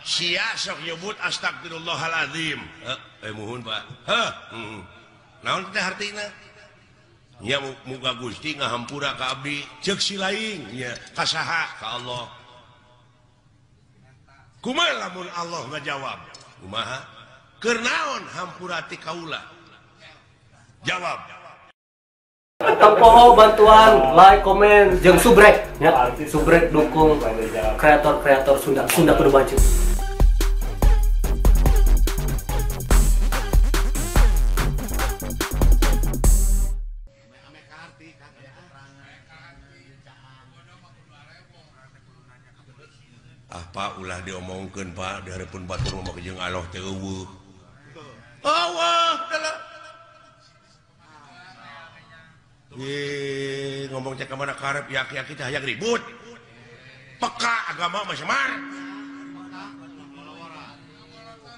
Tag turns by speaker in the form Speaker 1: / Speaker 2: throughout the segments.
Speaker 1: Sia sok nyebut astagfirullahaladzim. Muhun Pak. Heh. Naon teh hartina? Nya muga Gusti ngahampura ka abdi. Ceuk si laing nya ka saha? Ka Allah. Kumaha lamun Allah ngajawab? Kumaha? Keur naon hampura ti kaula? Jawab.
Speaker 2: Tempoho bantuan, like, komen, jeung subrek ya. Subrek dukung kreator-kreator Sunda. Sunda kudu maju.
Speaker 1: Ah Pak ulah diomongkeun Pak, di hareupeun batur mah jeung Allah teh eueuh. Eueuh dalah. Ngomong cek kemana karep ya kita hayang ribut. Peka agama mah semar.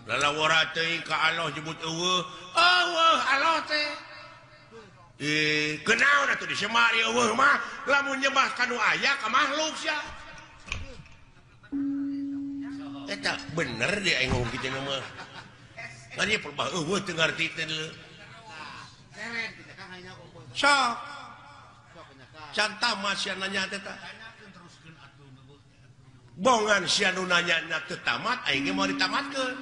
Speaker 1: Lalawara teuing ka Allah nyebut eueuh. Eueuh Allah teh. Kenaon atuh disemar eueuh mah lamun nyembah ka nu aya ka makhluk sia. Eta bener dia aing ngomong kitu mah. Ngan ieu perbah eueuh teu ngarti teh deuleu. Sok can tamat sia nanya teh tah. Bongan sia nu nanya teu tamat aing ge moal ditamatkeun.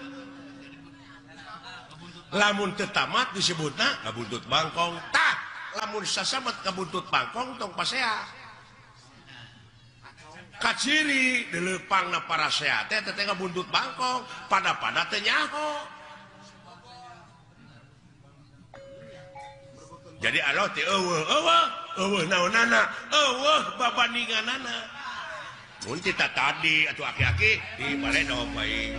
Speaker 1: Lamun teu tamat disebutna kabuntut bangkong. Tah lamun sasamet kabuntut bangkong tong pasea. Kaciri dileupangna parasea teh teh kabuntut bangkong pada-pada teh nyaho. Jadi Allah teh eueuh eueuh eueuh naonana eueuh babandinganana. Mun tita tadi atuh aki-aki di baredo bae.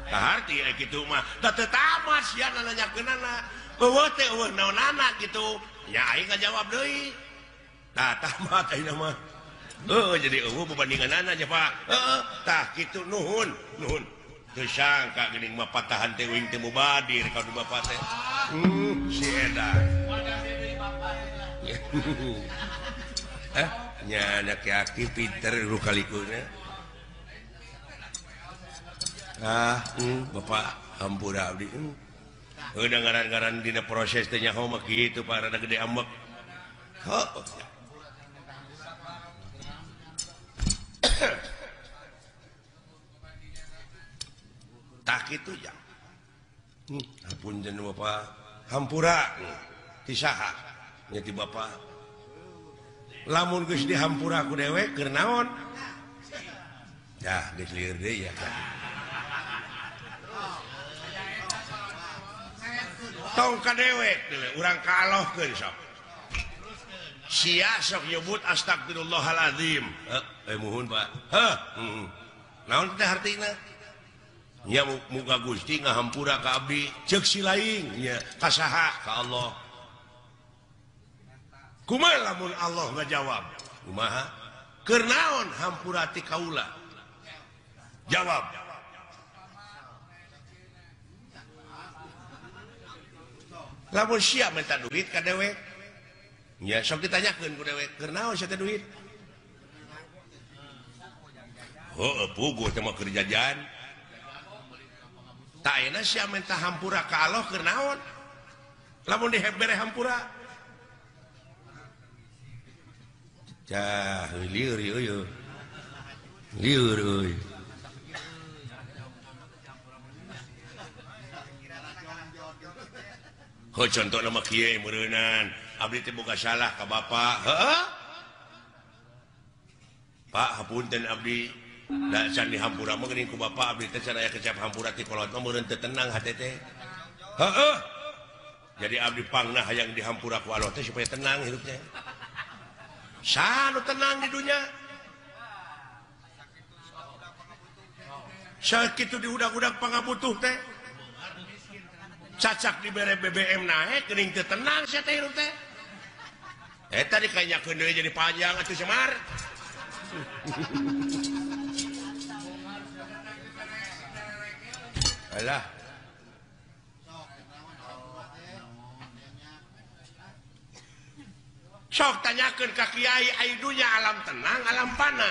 Speaker 1: Kaharti aya kitu mah da teu tamat sia nanyakeunana. Eueuh teh eueuh naonana kitu. Nya aing ngajawab deui. Tah tamat ayeuna mah. Heuh jadi eueuh babandinganana nya Pak. Heeh tah kitu nuhun nuhun. Teu sangka geuning mah patahan teh uing teh mubadir ka du bapak teh. Si edan. Nya anak aki pinter lu kalikuna. Ah, bapak hampura abdi. Udah ngaran-ngaran dina proses teh nyaho mah kitu Pak rada gede ambek. Heuh. Tah kitu ya. Ampun bapak. Hampura ti saha nya ti bapak. Lamun geus dihampura ku dewek keur naon? Dah geus lieur deui ya. Tong ka dewek deuleu urang ka Allahkeun sok. Sia sok nyebut astagfirullahaladzim. Muhun Pak. Heh. Naon teh hartina? Nya muga Gusti ngahampura ka abdi. Ceuk si laing nya ka saha? Ka Allah. Kumaha lamun Allah ngajawab? Kumaha? Keur naon hampura ti kaula? Jawab. Lamun sia minta duit ka dewek. Nya sok ditanyakeun ku dewek, keur naon sia teh duit? Heuh, puguh teh mah keur jajan. Tah ayeuna sia minta hampura ka Allah keur naon? Lamun dibere hampura. Cah, lieur euy. Lieur euy. Heuh contohna mah kieu meureunan. Abdi teh boga salah ka bapak. Heeh. Pak hapunten abdi. Da can dihampura mah geuning ku bapak abdi teh can aya kecap hampura ti kolot mah meureun teu tenang hate teh. Heeh. Jadi abdi pangna hayang dihampura ku Allah teh supaya tenang hidupnya. Sanu tenang di dunia. Sakitu diudag-udag pangabutuh teh. Cacak dibere BBM naik geuning teu tenang sia teh hirup teh. Eta dikanyakeun deui jadi panjang atuh Semar. Alah. Sok tanyakeun ka kiai ai dunya alam tenang alam pana.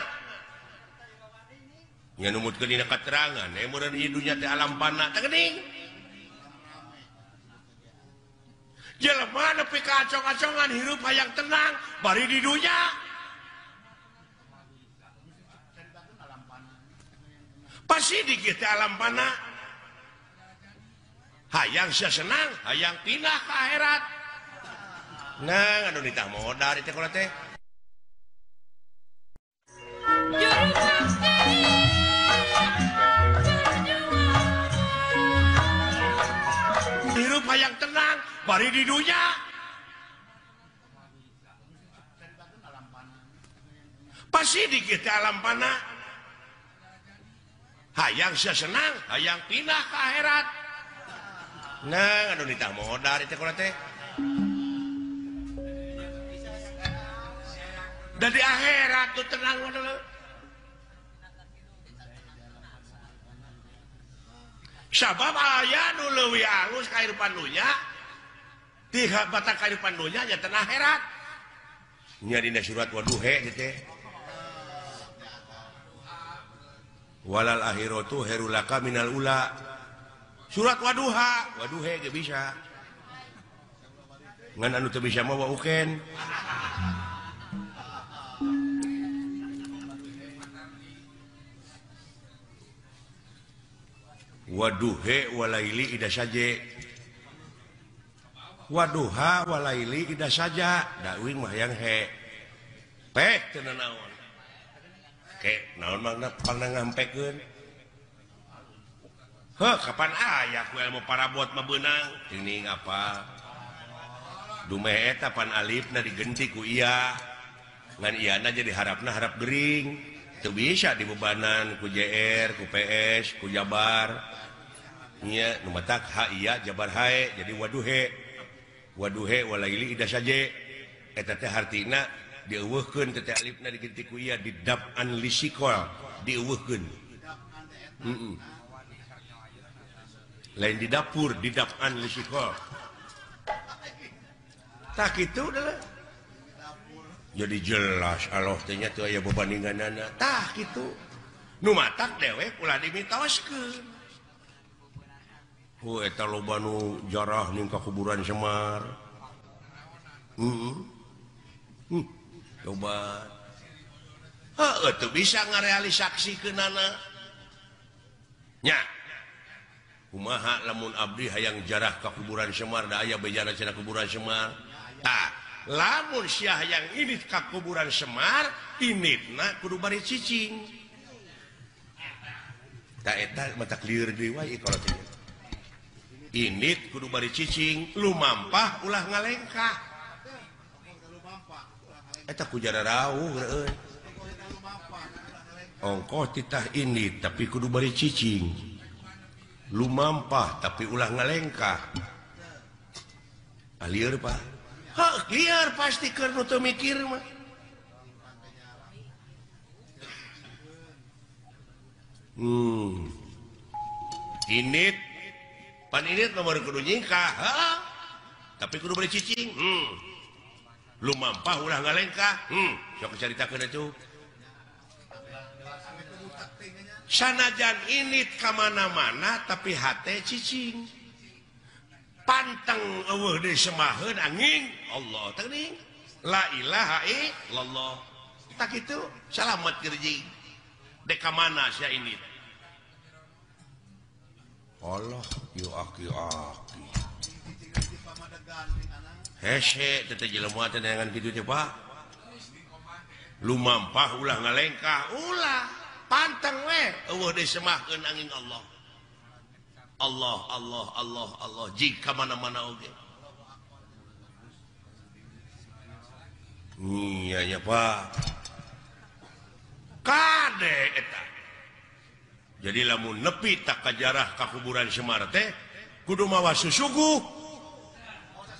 Speaker 1: Nya numutkeun dina katerangan meureun ieu dunya teh alam fana teh geuning. Jelema nepi ka acong-acongan hirup hayang tenang bari di dunya. Pasti di kieu teh alam fana. Hayang sia senang, hayang pindah ka akhirat. Nah, anu ditah modar teh kula teh. Hirup hayang tenang bari di dunya. Pasti di kieu teh alam fana. Hayang sia senang, hayang pindah ka akhirat. Nah, anu ditah modar teh kula teh. Da di akhirat tuh tenang wae. Sabab aya nu leuwih alus kahirupan dunya, ti batak kahirupan dunya nya teh akhirat. Nya dina surat waduhe teh. Walal akhiratu khairul laka minal ula. Surat waduha, waduhe ge bisa. Ngan anu teu bisa mah wa uken. Waduhe walaili ida saje. Waduha walaili ida saja. Da uing mah hayang he. Pek teu naon. Ke naon mangna pangna ngampekeun. Heuh kapan aya ku ilmu parabot mah beunang. Teuing apa? Dumeh eta pan alifna digenti ku iya. Ngan iyana jadi harapna harap gering. Teu bisa dibebanan ku JR, ku PS, ku Jabar. Nya nu matak ha iya Jabar hae jadi waduhe. Waduhe walaili ida saje. Eta teh hartina dieuweuhkeun teh alifna digenti ku iya didap'an lisikol dieuweuhkeun. Heeh. Lain di dapur didap'an lisikol. Tak kitu adalah. Jadi jelas Allah teh nya teu aya bebandinganana. Tah kitu. Nu matak dewek ulah dimitoskeun. Hu eta loba nu jarah ning ka kuburan Semar. Heeh. Loba. Heuh teu bisa ngarealisaksikeunana. Nya. Kumaha lamun abdi hayang jarah ka kuburan Semar da aya bejana cenah kuburan Semar. Tah, lamun sia hayang ini ka kuburan Semar, initna kudu bari cicing. Ta eta mata lieur deui wae kalau teh. Init kudu bari cicing, lumampah ulah ngalengkah. Eta ku jara rauh euy. Ongkoh titah init tapi kudu bari cicing. Lumampah tapi ulah ngalengkah. Lieur Pak. Hah, liar pasti keur nu teu mikir mah. Init pan init nomor kudu nyingkah, heuh. Tapi kudu bari cicing. Lumampah ulah ngalengkah. Sok caritakeun atuh. Sanajan init ka mana-mana tapi hate cicing. Panteng eueuh deui semaheun angin Allah teuing la ilaha illallah. Tak kitu salamet gerjing. Dek ka mana sia ini? Allah yo aki-aki. Hese teh jelema teh neangan kitu teh Pak. Lumampah ulah ngalengkah ulah panteng we eueuh deui semahkeun angin Allah. Allah Allah Allah Allah jika mana-mana oge. Iya ya Pak. Kade eta. Jadi lamun nepi tak kajarah ka kuburan Semar teh kudu mawa susuguh.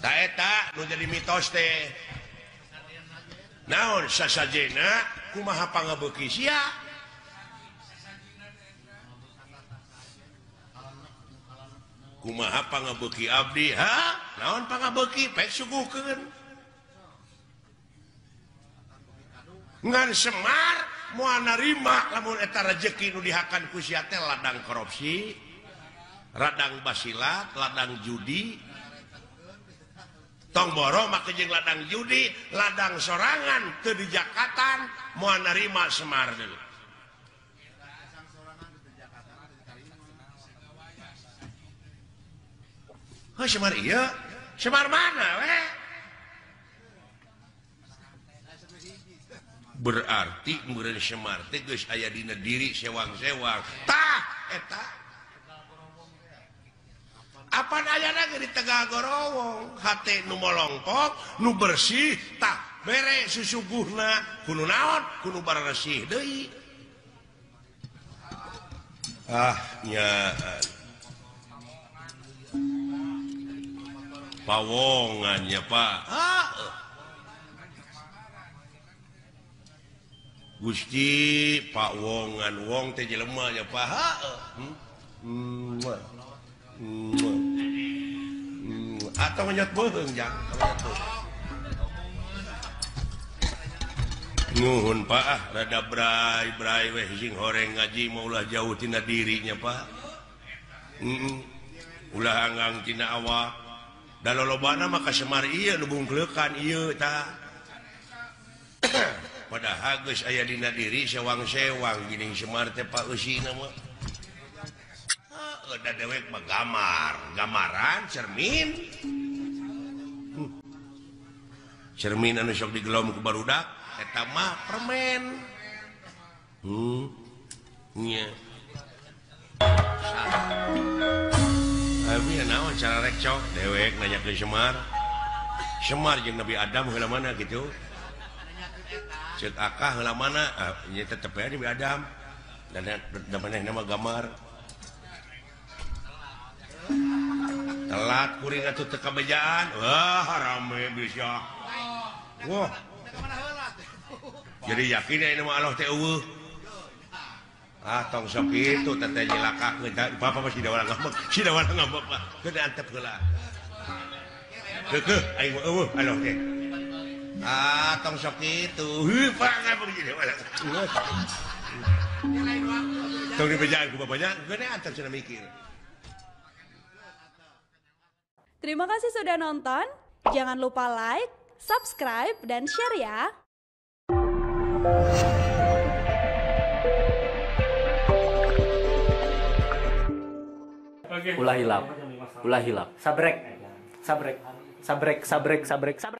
Speaker 1: Ta eta nu jadi mitos teh. Naon sasajena kumaha pangabeuki sia? Kumaha pangabeuki abdi ha? Naon pangabeuki pek suguhkeun. Ngan Semar Moal narima lamun eta rejeki nu dihakan ku sia teh ladang korupsi, ladang basilat, ladang judi. Tong boro make jeung ladang judi, ladang sorangan teu dijakatan, moal narima Semar deui. Heuh Semar ieu, Semar mana we? Berarti meureun Semar teh geus aya dina diri sewang-sewang. Tah eta apan ayana ge di Tegal Gorowong, hate nu molongkok, nu bersih, tah bere susuguhna kudu naon, kudu baresih deui. Ah nya pawongan ya Pak. Ah. Gusti Pak Wongan wong teh jelema nya Pak. Atau nyot beuheung jang. Nuhun Pak ah rada bray-bray weh sing horeng ngaji mah ulah jauh tina dirinya Pak. Ulah anggang tina awak. Da lolobana mah ka Semar ieu nu bungkleukan ieu tah. Padahal geus aya dina diri sewang-sewang geuning Semar teh Pak eusina mah. Heuh da dewek mah gamar, gamaran cermin. Cermin anu sok digelom ku barudak eta mah permen. Nya. Abi naon cara rekcok dewek nanya ke Semar. Semar jeung Nabi Adam heula mana gitu. Ceuk akah heula mana? Ah, nya tetep aya Nabi Adam. Dan da manehna mah gamar. Telat kuring atuh teu kabejaan. Wah, rame bisa. Wah. Jadi yakin aya mah Allah teh eueuh. Ah tong sok kitu teh nyilakakeun. Bapak mah sida warang ngambek, sida warang ngambek mah. Keun antep heula. Keukeuh aing mah eueuh Allah teh. Ah tong sok kitu. Heuh Pak ngambek sida warang. Tong dibejaan ku bapaknya, geus antep cenah mikir.
Speaker 3: Terima kasih sudah nonton. Jangan lupa like, subscribe, dan share ya.
Speaker 2: Ulah hilap, ulah hilap. Sabrek, sabrek, sabrek, sabrek, sabrek, sabrek.